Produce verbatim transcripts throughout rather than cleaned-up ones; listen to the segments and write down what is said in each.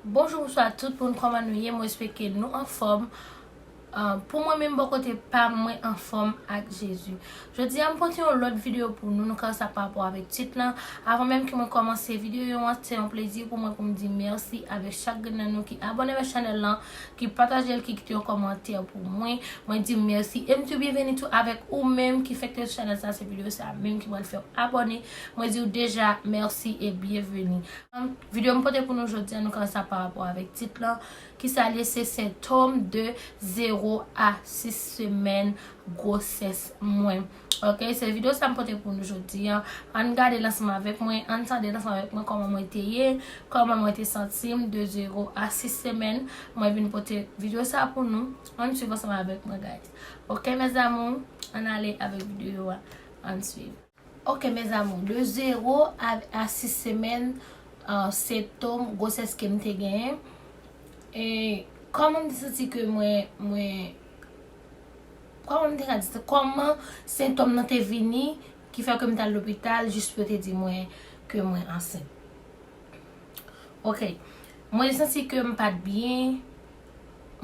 Bonjou, bonswa tout moun, kòman nou ye? Mwen espere ke nou anfòm. Ah, pou mwen menm, bò kote pa m, mwen anfòm ak Jezi. Jodi a, m pote yon lòt videyo pou nou, nou ka wè sa pa rapò avèk tit lan. Avan menm ke mwen kòmanse videyo an, se yon plezi pou mwen pou m di mèsi avèk chak grenn nan nou ki abòne avèk chanèl lan, ki pataje l, ki kite yon kòmantè pou mwen. Mwen di mèsi e m di w byenveni tou avèk ou menm ki fèk te sou chanèl sa, se videyo sa menm ki pral fè w abòne. Mwen di w deja mèsi e byenveni. Videyo m pote pou nou jodi a, nou ka wè sa pa rapò avèk tit lan. Kisa l ye? Se sentòm de zewo a sis semèn gwosès mwen. Ok, se videyo sa m pote pou nou jodi a. Ann gade l ansanm avèk mwen, ann tande l ansanm avèk mwen kòman mwen te ye, kòman mwen te santi m de zewo a sis semèn. Mwen vin pote videyo sa pou nou. Ann swiv ansanm avèk mwen, guys. Ok, mes amours, ann ale avèk videyo a. Ann swiv. Ok, mes amours, de zewo a, a sis semèn, ah, sentòm gwosès ke m te genyen. E kòman m te santi ke mwen, mwen, kòman m te ka di sa? Kòman sentòm nan te vini ki fè ke m t al lopital jis pou yo te di mwen ke mwen ansent? Ok. Mwen te santi ke m pa t byen.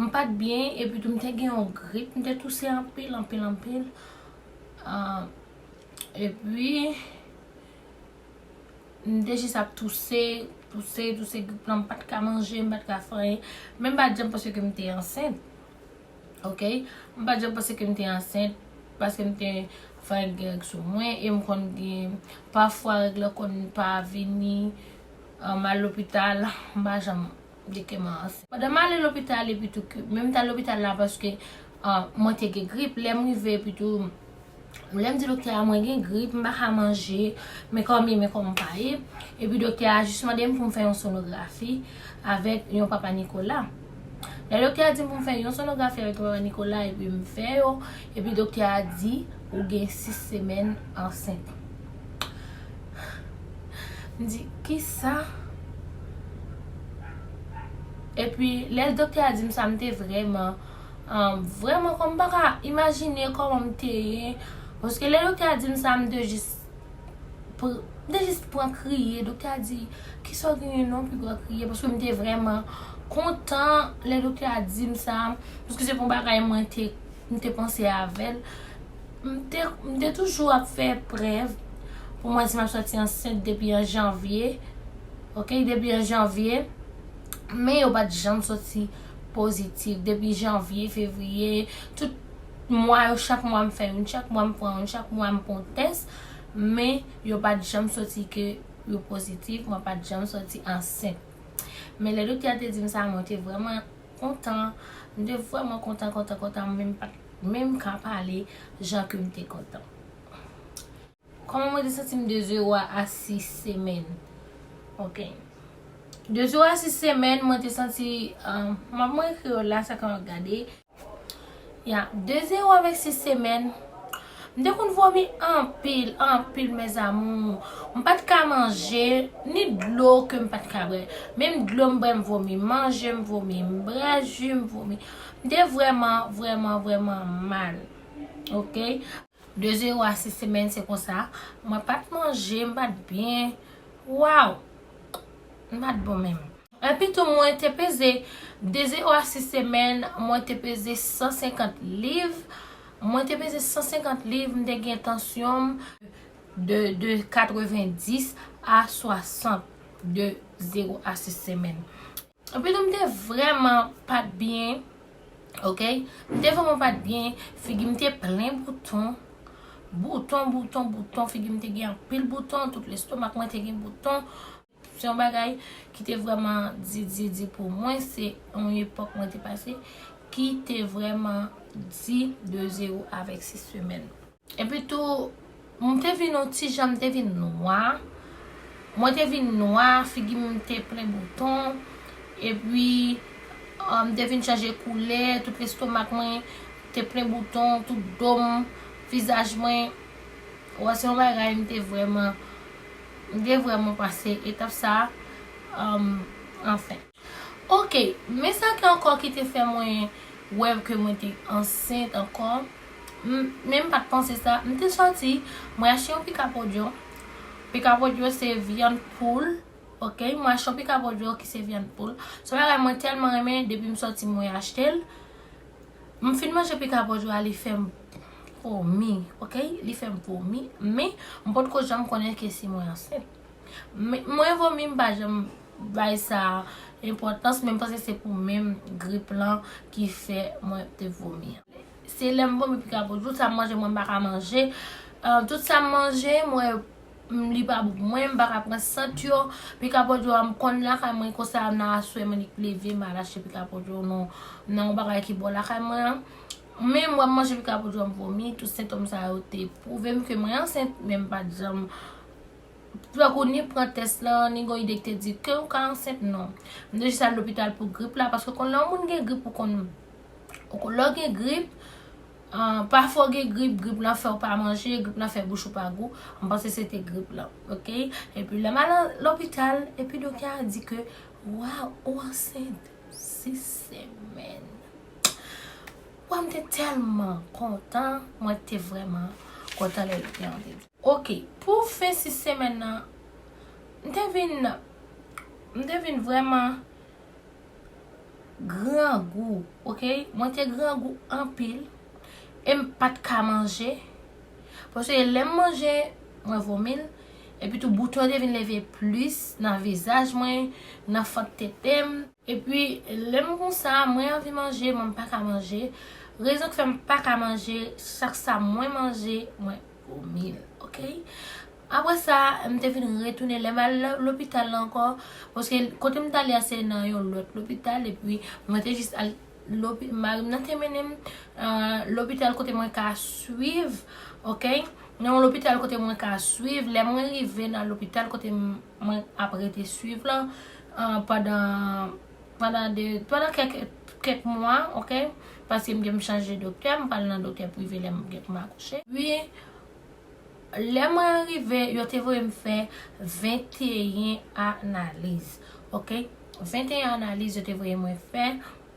M pa t byen, epi tou m te gen yon grip, m te touse anpil, anpil, anpil. Ah, epi, m te jis ap touse, touse, touse, grip lan, m pa t ka manje, m pa t ka fè anyen. Men m pa t janm panse ke m te ansent. Ok? M pa t janm panse ke m te ansent, paske m te fè gen règ sou mwen, e m konn gen, pafwa règ lan konn pa vini, ah, m al lopital, m pa janm di ke mwen ansent. Pandan m ale lopital epi tou ke, men m t al lopital la paske, ah, mwen te gen grip, lè m rive epi tou, lè m di doktè a mwen gen grip, m pa ka manje, men kòm ye, men kòm pa ye. Epi doktè a jis mande m pou m fè yon sonografi avèk yon papa Nikola. Lè doktè a di m pou m fè yon sonografi avèk yon papa Nikola, epi m fè yo, epi doktè a di, ou gen sis semèn ansent. M di, kisa? Epi, lè doktè a di m sa, m te vrèman, ah, vrèman, kòm m pa ka imajine kòman m te ye. Paske lè doktè a di m sa, m te jis pr-, m te jis pran kriye. Doktè a di, kisa w genyen non, piga w kriye? Paske m te vrèman kontan lè doktè a di m sa. Paske se pa yon bagay mwen te, m te panse avè l. M te, m te toujou ap fè prèv pou mwen di m ap sòti ansent depi an janvye. Ok, depi an janvye. Men yo pa t janm sòti pozitif. Depi janvye, fevriye, tout mwa yo, chak mwa m fè youn, chak mwa m pran youn, chak mwa m pran yon tès. Men yo pa t janm sòti ke yo pozitif, mwen pa t janm sòti ansent. Men lè doktè a te di m sa, mwen te vrèman kontan. M te vrèman kontan, kontan, kontan. Mwen menm pa t menm ka pale jan ke m te kontan. Kòman mwen te santi m de zewo a sis semèn? Ok. De zewo a sis semèn, mwen te santi, ah, m ap mwen ekri yo la, sa ka gade. Ya, de zewo avèk sis semèn, m te konn vomi anpil, anpil, mes amours. M pa t ka manje, ni dlo ke m pa t ka bwè. Menm dlo m bwè, m vomi. Manje, m vomi. M bwè ji, m vomi. M te vrèman, vrèman, vrèman mal. Ok? De zewo a sis semèn, se konsa. Mwen pa t manje, m pa t byen. Waw! M pa t bon menm. Epi tou, mwen te peze, de zewo a sis semèn, mwen te peze san senkant liv. Mwen te peze san senkant liv, m te gen tansyon m de, de katrevenndis a swasant, de zewo a sis semèn. Epi tou, m te vrèman pa t byen, ok? M te vrèman pa t byen, figi m te plen bouton. Bouton, bouton, bouton, figi m te gen anpil bouton, tout lestomak mwen te gen bouton. Se yon bagay ki te vrèman di, di, di pou mwen, se yon epòk mwen te pase ki te vrèman di de zewo avèk sis semèn. Epi tou, m te vin yon ti jan, m te vin nwa. Mwen te vin nwa, figi m te plen bouton. Epi, ah, m te vin chanje koulè, tout lestomak mwen te plen bouton, tout do m, vizaj mwen. Wè, se yon bagay m te vrèman, m te vrèman pase etap sa, um, anfen. Ok, men sa ki ankò ki te fè mwen wè ke mwen te ansent ankò. M, men m pa t panse sa. M te sòti, mwen achte yon pikapodyo. Pikapodyo se vyann poul. Ok, mwen achte yon pika pwodyo ki se vyann poul. Se yon bagay mwen tèlman renmen, depi m sòti mwen achte l. M fin manje pika pwodyo a, li fè m vomi, ok? Li fè m vomi, men m potko janm konnen ke si mwen ansent. Men, mwen vomi, m pa janm bay sa enpòtans, men m panse se pou menm grip lan ki fè mwen te vomi an. Se lè m vomi pika pwodyo, tout sa m manje, mwen m pa ka manje. Euh, tout sa m manje, mwen, m, li pa bon pou mwen, m pa ka pran sant yo. Pika pwodyo a, m konn lakay mwen, konsa nan aswè, mwen nik leve, m al achte pika pwodyo nan, nan yon bagay ki bò lakay mwen an. Men m wè m manje pika pwodyo a, m vomi, tout sentòm sa yo te pwouve m ke mwen ansent, men m pa t janm tankou ni pran tès lan, ni gon ide ki te di ke ou ka ansent, non. M te jis al lopital pou grip la, paske konn lè yon moun gen grip, ou konn, ou konn lè w gen grip, ah, pafwa w gen grip, grip lan fè w pa manje, grip lan fè bouch ou pa gou. M panse se te grip lan, ok? Epi lè m al lopital, epi doktè a di ke, waw, ou ansent sis semèn. Waw, m te tèlman kontan, mwen te vrèman kontan lè doktè an te di. Ok, pou fen sis semèn nan, m te vin, m te vin vrèman grangou, ok? Mwen te grangou anpil, e m pa t ka manje, paske lè m manje, mwen vomi l, epi tou bouton te vin leve plis nan vizaj mwen, nan fant tete m. Epi, lè m konsa, mwen anvi manje, mwen m pa ka manje. Rezon k fè m pa ka manje, chak sa mwen manje, mwen vomi l, ok? Apre sa, m te vin retounen, lè m al lo-, lopital la ankò, paske kote m t ale a se nan yon lòt lopital, epi mwen te jis al lopi-, mari m nan te mennen m, euh, lopital kote mwen ka swiv, ok? Nan yon lopital kote mwen ka swiv, lè mwen rive nan lopital kote m, mwen ap rete swiv lan, euh, pandan, pandan de, pandan kèk, kèk mwa, ok? Paske m gen m chanje doktè, m pral nan doktè prive lè m gen pou m akouche. Epi, lè mwen rive, yo te voye m fè venteyen analiz, ok? Venteyen analiz yo te voye mwen fè,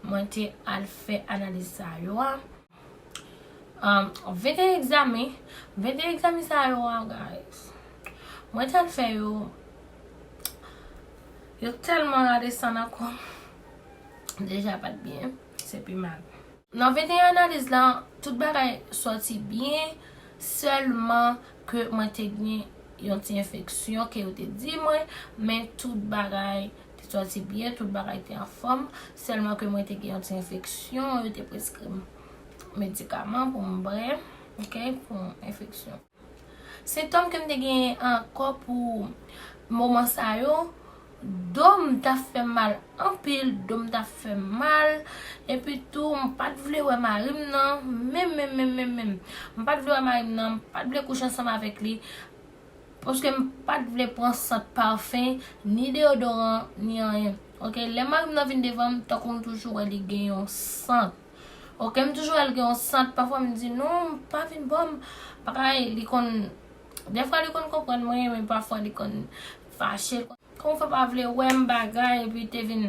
mwen te al fè analiz sa yo a. Um, venteyen egzamen, venteyen egzamen sa yo a, guys. Mwen t al fè yo, yo tèlman radesann ankò. Deja pa t byen, se pi mal. Nan venteyen analiz lan, tout bagay sòti byen, sèlman ke mwen te gen yon ti enfeksyon ke yo te di mwen, men tout bagay te sòti byen, tout bagay te anfòm, sèlman ke mwen te gen yon ti enfeksyon, yo te preskri m medikaman pou m bwè, ok, pou enfeksyon. Sentòm ke m te genyen ankò pou moman sa yo, do m t ap fè m mal anpil, do m t ap fè m mal, epi tou m pa t vle wè mari m nan, menm, menm, menm, menm, menm. M pa t vle wè mari m nan, m pa t vle kouche ansanm avèk li, paske m pa t vle pran sant pafen, ni deyodoran, ni anyen. Ok, lè mari m nan vin devan m, tankou m toujou wè li gen yon sant. Ok, m toujou wè l gen yon sant, pafwa m di, "Non, pa vin bò m." Bagay, li konn, dèfwa li konn konprann mwen, men pafwa li konn fache. Kòm fè pa vle wè m bagay, epi te vin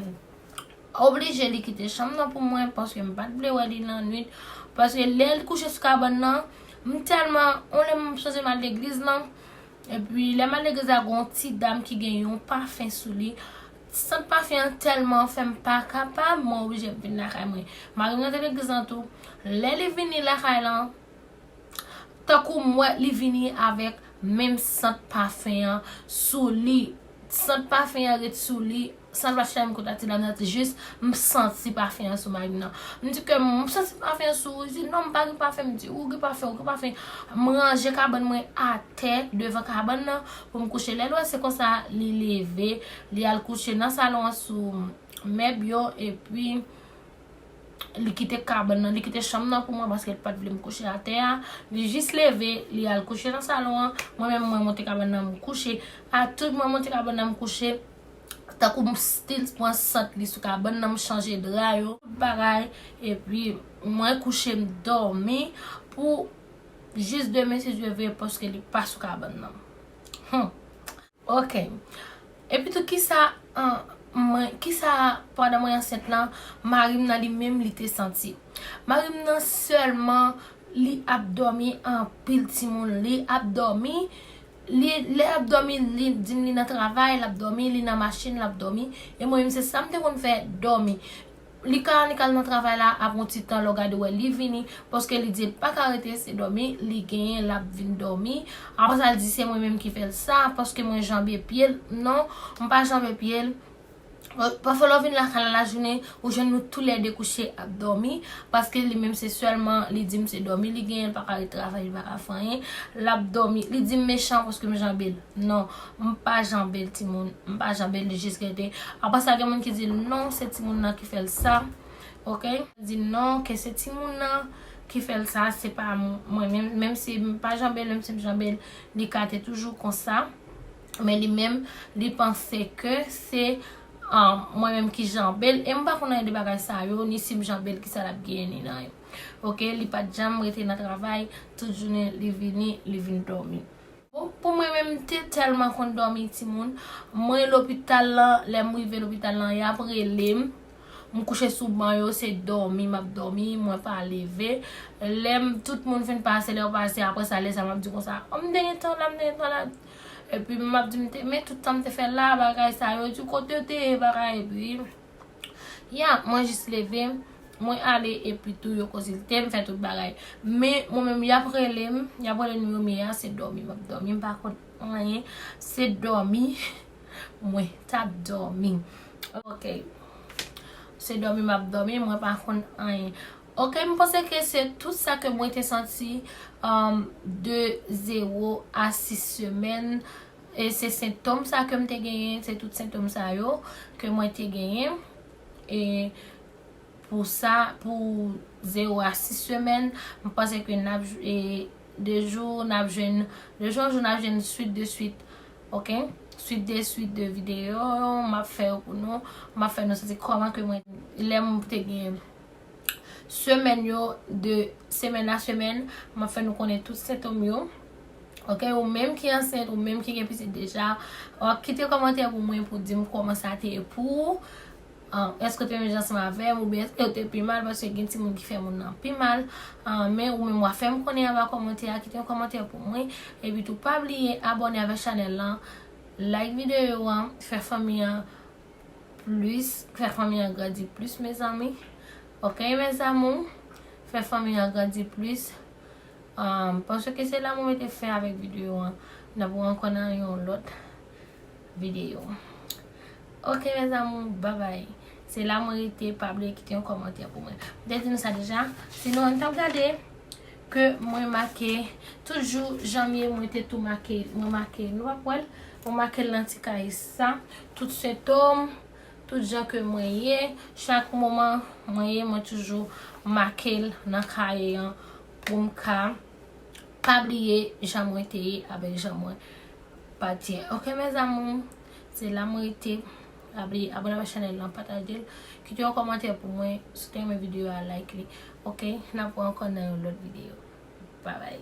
oblije li kite chanm nan pou mwen, paske m pa t vle wè li lannwit. Paske lè l kouche sou kabann nan, m tèlman, yon lè m sonje m al legliz lan, epi lè m al legliz la, gen yon ti dam ki gen yon pafen sou li. Sant pafen an tèlman fè m pa kapab, mwen oblije m vin lakay mwen. Mari m nan te legliz lan tou. Lè li vini lakay lan, tankou m wè li vini avèk menm sant pafen an sou li. Sant pafen an ret sou li, san l pa chita menm kote a ti dam nan, jis m santi pafen an sou mari m nan. M di ke m santi pafen an sou ou, li di, "Non, m pa gen pafen." M di, "Ou gen pafen, ou gen pafen." M ranje kabann mwen atè devan kabann nan pou m kouche. Lè l wè se konsa, li leve, li al kouche nan salon an sou mèb yo, epi li kite kabann nan, li kite chanm nan pou mwen paske li pa t vle m kouche atè a. Li jis leve, li al kouche nan salon an. Mwen menm, mwen monte kabann nan, m kouche. Atout mwen monte kabann nan, m kouche. Tankou m still pran sant li sou kabann nan, m chanje dra yo, tout bagay. Epi mwen kouche, m dòmi pou jis demen, si Dye vle, paske li pa sou kabann nan. Hmm. Ok. Epi tou, kisa, an, mwen, kisa pandan mwen ansent lan, mari m nan li menm li te santi? Mari m nan sèlman li ap dòmi anpil, timoun, li ap dòmi, Li, lè l ap dòmi, li di m li nan travay, l ap dòmi, li nan machin, l ap dòmi. E mwen menm, se sa m te konn fè, dòmi. Li ka, li ka al nan travay la, apre yon ti tan, lè w gade, w wè li vini, paske li di l pa ka rete, se dòmi, li genyen, l ap vin dòmi. Apre sa, l di se mwen menm ki fè l sa, paske mwen janbe pye l. Non, m pa janbe pye l. Pafwa lè w vin lakay la lajounen, ou jwenn nou toulède kouche ap dòmi, paske li menm se sèlman, li di m se dòmi li genyen, li pa ka ret travay, li pa ka fè anyen, l ap dòmi. Li di m mechan paske m janbe l. Non, m pa janbe l, timoun, m pa janbe l, li jis rete. Apre sa, gen moun ki di non, se timoun nan ki fè l sa. Oke? Di non, ke se timoun nan ki fè l sa, se pa m-, mwen menm, menm si m pa janbe l, menm si m janbe l, li ka te toujou konsa. Men li menm, li panse ke se, ah, mwen menm ki janbe l. E m pa konn anyen de bagay sa yo, ni si m janbe l, kisa l ap genyen, ni nan anyen. Oke, li pa t janm rete nan travay, tout jounen li vini, li vin dòmi. Bon, pou mwen menm, m te tèlman konn dòmi, timoun. Mwen lopital lan, lè m rive lopital lan, y ap rele m. M kouche sou ban yo, se dòmi m ap dòmi, mwen pa leve. Lè m, tout moun fin pase, lè yo pase, apre sa, lè sa, m ap di konsa, "O, m te gentan la, m te gentan la." Epi m ap di, "M te, men tout tan m te fè la, bagay sa yo, di kote yo te ye, bagay." Epi, ya, mwen jis leve, mwen ale, epi tou yo konsilte m, fè tout bagay. Men, mwen menm, y ap rele m, y ap rele nimewo m ye a, se dòmi m ap dòmi, m pa konn anyen, se dòmi. Mwen t ap dòmi. Oke. Se dòmi m ap dòmi, mwen pa konn anyen. Oke, m panse ke se tout sa ke mwen te santi, um, de zewo a sis semèn. E se sentòm sa ke m te genyen, se tout sentòm sa yo ke mwen te genyen. E pou sa, pou zewo a sis semèn, m panse ke n ap jwe, de jou, n ap jwenn, de jou an jou, n ap jwenn swit de swit, oke? Swit de swit de videyo, m ap fè yo pou nou, m ap fè nou santi kòman ke mwen, lè m te gen semèn yo, de semèn a semèn, m ap fè nou konnen tout sentòm yo. Oke, ou menm ki ansent, ou menm ki gen pitit deja, w ap kite kòmantè pou mwen pou di m kòman sa te ye pou ou. Ah, èske w te menm jan ansanm avè m, oubyen èske w te pi mal, paske gen timoun ki fè moun nan pi mal. Ah, men ou menm w a fè m konnen anba kòmantè a, kite yon kòmantè pou mwen. Epi tou, pa bliye abòne avèk chanèl lan, like videyo an, fè fanmi an plis, fè fanmi an grandi plis, mezanmi. Oke, mes amours, fè fanmi an grandi plis. Um, paske se la mwen mete fen avèk videyo an. N ap wè ankò nan yon lòt videyo. Oke, mes amours, babay. Se la mwen rete, pa bliye kite yon kòmantè pou mwen. M te di nou sa deja. Sinon, ann t ap gade ke mwen make tout jou janvye, mwen te tou make, mwen make, nou p ap wè l, mwen make l nan ti kaye sa, tout sentòm, tout jan ke mwen ye, chak moman mwen ye, mwen toujou make l nan kaye an pou m ka pa bliye jan mwen te ye avèk jan mwen pati ye. Oke, mes amours, se la mwen rete. Pa bliye abòne avèk chanèl lan, pataje l, kite yon kòmantè pou mwen, si w te renmen videyo a, like li. Oke, n ap wè ankò nan yon lòt videyo. Babay.